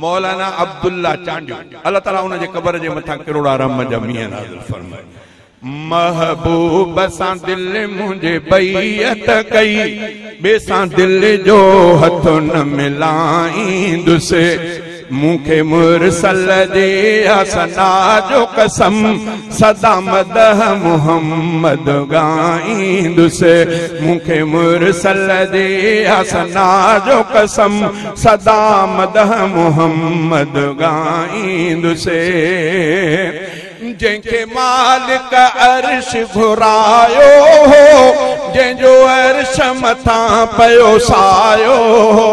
مولانا عبدالله چانڊيو الله تعالي ان جي قبر جي مٿان ڪروڙا رحم جا مينهن نازل فرمائي. محبوب سان دل منهنجي بيعت ڪئي، ٻئي سان دل جو هٿ نه ملائيندس. مون کي مرسل جي ثنا جو قسم، سدا مدح محمد ڳائيندس. مون کي مرسل جي ثنا جو قسم، سدا مدح محمد ڳائيندس. جنهن کي مالڪ عرش گهرايو هو، جنهن جو عرش مٿان پيو سايو هو،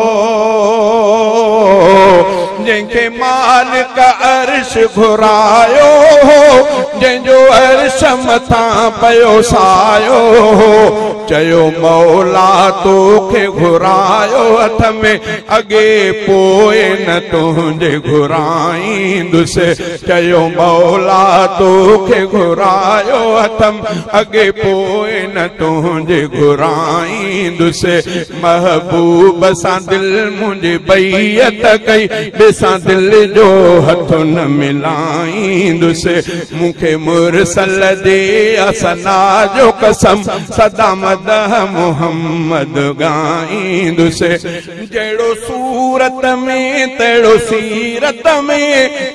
جنهن کي مالڪ عرش گهرايو هو، جنهن جو عرش مٿان پيو سايو هو، چيو مولا توکي گهرايو اٿم، اڳي پوءِ نه تنهنجي گهرائيندس. چيو مولا توکي گهرايو اٿم، اڳي پوءِ نه تنهنجي گهرائيندس. محبوب سان دل منهنجي بيعت ڪئي، ٻئي سان دل جو هٿ نه ملائيندس. مون کي مرسل جي ثنا جو قسم، سدا مدح محمد ڳائيندس. جهڙو صورت ۾ تهڙو سيرت ۾،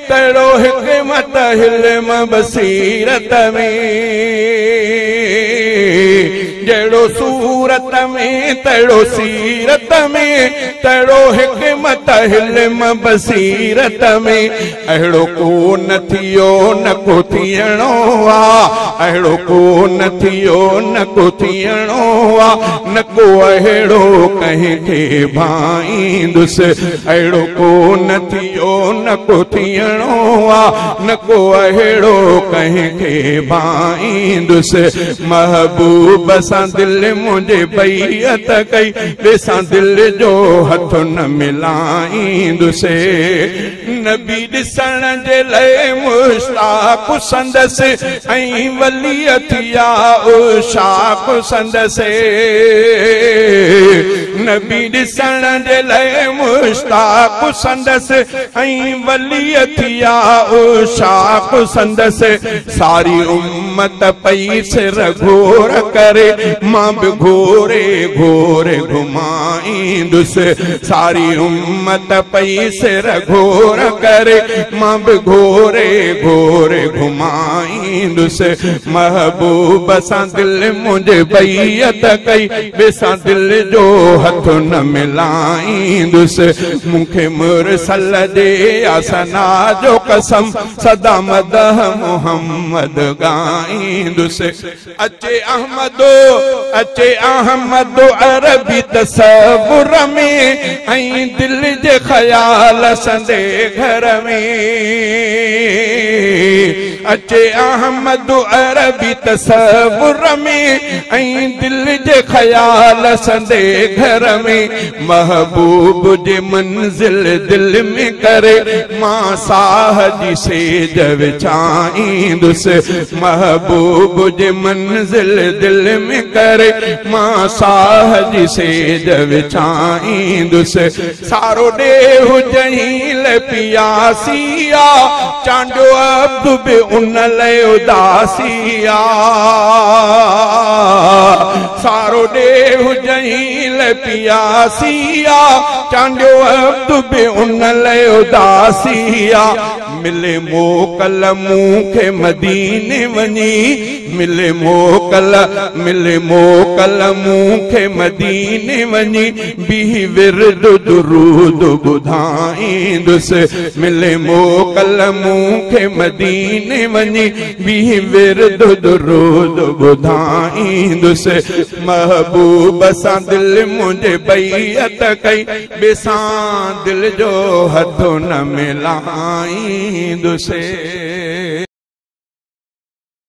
تهڙو حڪمت حلم بصيرت ۾. جهڙو صورت ۾ تهڙو سيرت ۾، تهڙو حڪمت حلم بصيرت ۾. اهڙو ڪونه ٿيو نه ڪو ٿيڻو آهي، اهڙو ڪونه ٿيو نه ڪو ٿيڻو آهي، نه ڪو اهڙو ڪنهن کي ڀائيندس. اهڙو ڪونه ٿيو نه ڪو ٿيڻو آهي، نه ڪو اهڙو ڪنهن کي ڀائيندس. محبوب سان دل منهنجي بيعت ڪئي، ٻئي سان دل جو هٿ نه ملائيندس. نبي ڏسڻ جي لاءِ مشتاق سندس، ۽ ولي ٿيا عشاق سندس. نبي ڏسڻ جي لاءِ مشتاق سندس، ۽ ولي ٿيا عشاق سندس. ساري امت پئي سر گهور ڪري، مان به گهوري گهوري گهمائيندس. ساري امت پئي سر گهور ڪري، مان به گهوري گهوري گهمائيندس. محبوب سان دل منهنجي بيعت ڪئي، ٻئي سان دل جو هٿ نه ملائيندس. مون کي مرسل جي ثنا جو قسم، سدا مدح محمد ڳائيندس. اچي احمد، اچي احمد عربي تصور ۾، ۽ دل جي خيال سندي گهر ۾. اچي احمد عربي تصور ۾، ۽ دل جي خيال سندي گهر ۾. محبوب جي منزل دل ۾ ڪري، مان ساهه جي سيج وڇائيندس. محبوب جي منزل دل ۾ ڪري، مان ساهه جي سيج وڇائيندس. سارو ڏيهه جهيل پياسي آ، چانڊيو عبد به ان لاءِ اداسي آ. سارو ڏيهه جهيل پياسي آ، چانڊيو عبد به ان لاءِ اداسي آ. ملي موڪل مون کي مديني وڃي، ملي موڪل، ملي موڪل مون کي مديني وڃي، بيهه ورد درود ٻڌائيندس. ملي موڪل مون کي مديني وڃي، بيهه ورد درود ٻڌائيندس. محبوب سان دل منهنجي بيعت ڪئي، ٻئي سان دل جو هٿ نه ملائيندس.